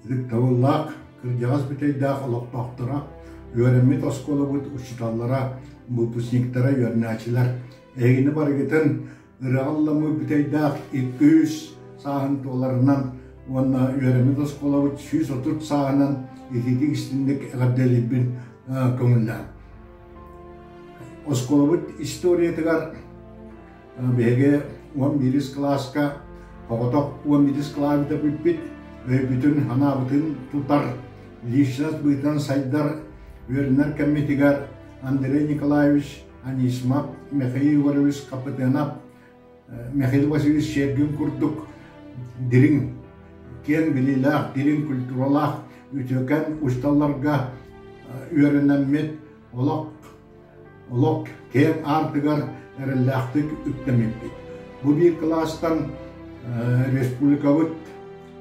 Ытыктабыллаах кырдьаҕас Бүтэйдээх олохтоохторо, үөрэммит оскуолабыт учууталлара, выпускниктара, үөрэнээччилэр, эһигини барыгытын ырыаҕа ылламмыт Бүтэйдээх 200 сааһын туоларынан уонна үөрэммит оскуолабыт 130 сааһынан итиитик истинник эҕэрдэлиирбин көҥүллээн. Оскуолабыт историятыгар Биһиги 11 кылааска оҕотох 11 кылаабыта бүппүт, өйбүтүн, санаабытын тутар, личность быһыытынан сайдар, үөрэнэр кэммитигэр Андрей Николаевич Анисимов, Михаил Егорович Хапытыанап, Михаил Васильевич Сергин курдук дириҥ, киэҥ билиилээх, дириҥ культуралаах үтүөкэн учууталларга үөрэнэммит олох Олох киэҥ аартыгар эрэллээхтик үктэммиппит. Бу биир кылаастан республикабыт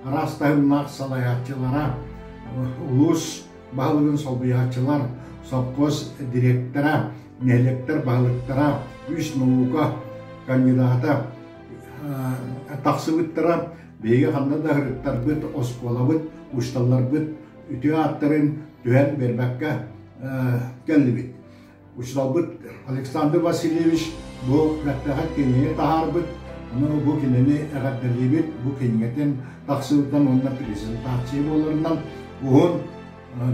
араас таһымнаах салайааччылара, улуус баһылыгын солбуйааччылар, совхоз директора, нэһилиэктэр баһылыктара, үс наука кандидата тахсыбыттара. Биһиги ханна да ыһырыттарбыт, оскуолабыт, учууталларбыт үтүө ааттарын түһэн биэрбэккэ кэллибит. Учууталбыт Александр Васильевич бу бэртээхэй кинигэни таһаарбыт. Ону бу кинини эҕэрдэлиибит. Бу кинигэтин тахсыытынан уонна презентация буоларынан уһун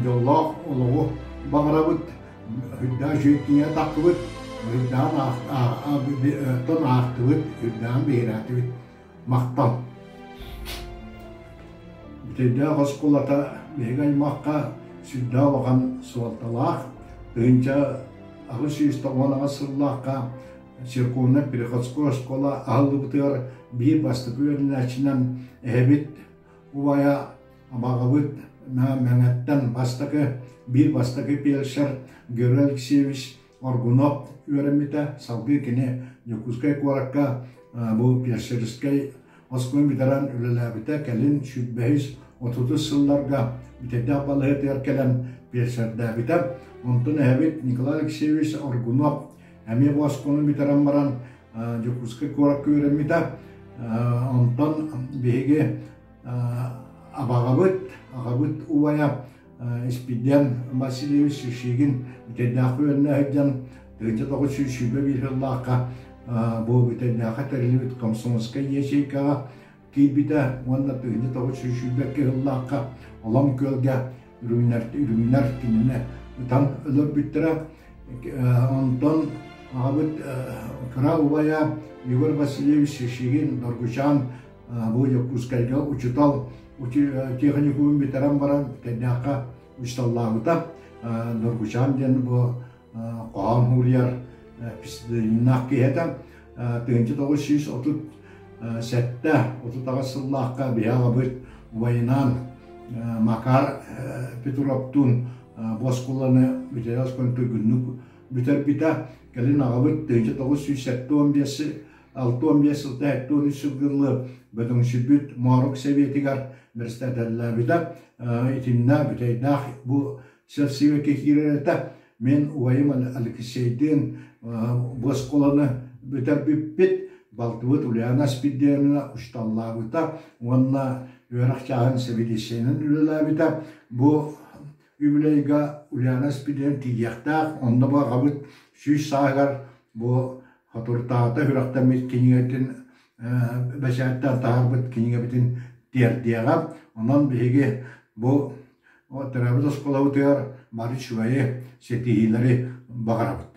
дьоллоох олоҕу баҕарабыт. Үрдээх үчүгэй кинигэ таххыбыт, үрдээн аахтыбыт, үрдээн биһирээтибит. Махтал. Бүтэйдээх оскуолата биһиги аймахха сүрдээх улахан суолталаах. 1898 сыллаахха церковнай-приходской оскуола аһыллыбытыгар биир бастакы үөрэнээччинэн эһэбит убайа абаҕабыт Мэҥэттэн бастакы биир бастакы фельдшер Георгий Алексеевич Аргунов үөрэммитэ, салгыы кини Дьокуускай куоракка бу фельдшерскэй оскуоланы бүтэрэн үлэлээбитэ, кэлин сүүрбэһис, отутус сылларга Бүтэйдээх балыыһатыгар кэлэн фельдшердээбитэ. Онтон эһэбит Николай Алексеевич Аргунов эмиэ бу оскуоланы бүтэрэн баран Дьокуускай куоракка үөрэммитэ. Онтон биһиги абаҕабыт, аҕабыт убайа Испирдиэн Васильевич Шишигин Бүтэйдээххэ үөрэнэ сылдьан 1921 сыллаахха бу Бүтэйдээххэ тэриллибит комсомольскай ячейкаҕа киирбитэ уонна 1922 сыллаахха Олом Күөлгэ үрүҥнэр, үрүҥнэр кинини ытан өлөрбүттэрэ. Онтон аҕабыт кыра убайа Егор Васильевич Шишигин Доргучан бу Дьокуускайга учуутал техникумун бүтэрэн баран Кэннээххэ учууталлаабыта. Нургучаан диэн бу хоһоон суруйар псевдонимнаах киһи этэ. 1937 38 сыллаахха биһи аҕабыт убайынаан Макар Петровтуун бу оскуоланы бүтэрэ оскуоланы туйгуннук бүтэрбитэ. Кэлин аҕабыт 1975 65 сылта 73 сылгылы бөдөҥсүйбүт Моорук Сэбиэтигэр бэрэссэдээтэллээбитэ. Итиннэ Бүтэйдээх бу сельсоветка киирэр этэ. Мин убайым Алексейдыын бу оскуоланы бүтэрбиппит. Балтыбыт Ульяна Спирдиевна учууталлаабыта уонна үөрэх чааһын сэбиэдиссэйинэн үлэлээбитэ. Бу үбүлүөйгэ Ульяна Спирдиевна тиийиэхтээх. Онно бу аҕабыт 100 сааһыгар бу Соторутааҕыта сүрэхтэммит кинигэтин бэчээттээн таһаарбыт кинигэбитин тиэрдиэҕэ. Онон биһиги бу төрөөбүт оскуолабытыгар бары үчүгэйи, ситиһиилэри баҕарабыт.